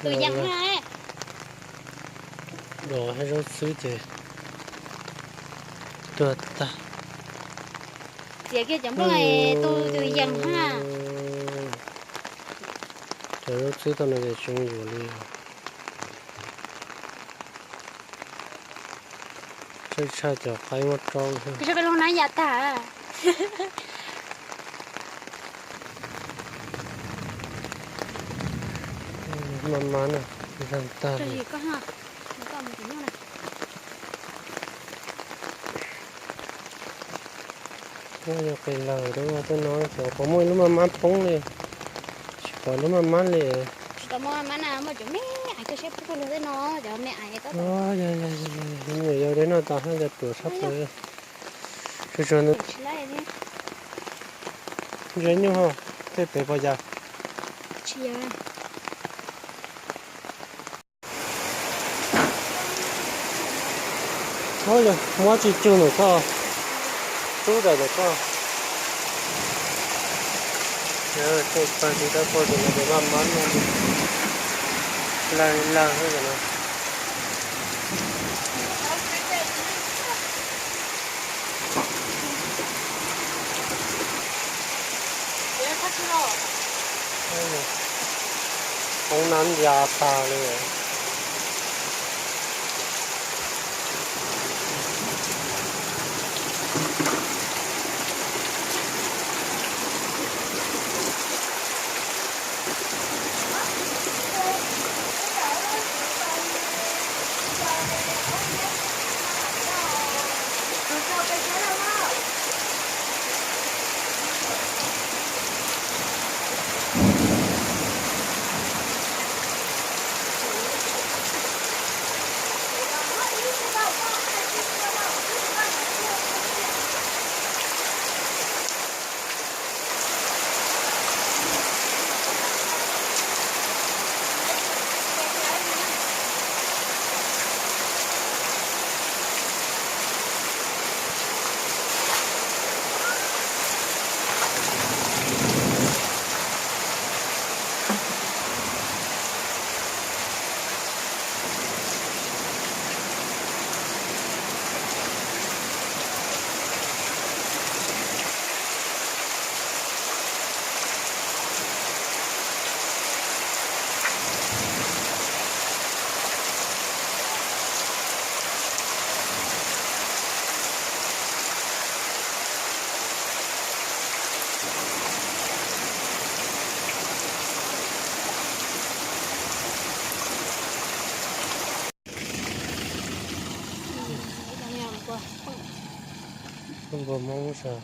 Tus yees na. Dos hab zaub xwb ces tuag tag. Txiav kiag cov nplooj tu tus yees na. Cov zaub xwb tau no ces tsis zoo yuav li. Tshaj tshaj cov qaib muab rau. Peb lub nab ya tag. Mab mab na, zag tag li. Muab yog qis lawg tej no, cov puas muaj ib lub mab mab poob li. Tsis pom lub mab mab li. Tsis tau muaj mab na, muaj cov me ais koj saib pub rau luag tej no, cov me ais. Yog yog yog, me nyuam yaus deb noj tas hab yog ruam sab plaws. Tsuag tsuag ntsia nyuj ho, tej pem puas yam. Muab tsis cug ntawm koj, tub dawm ntawm koj. Tej pawg tis dawb paug tus no ces maj mab no, lawg lawg xwb ntawm no. Hoob nab ya tag li. Npua Hmoob sas.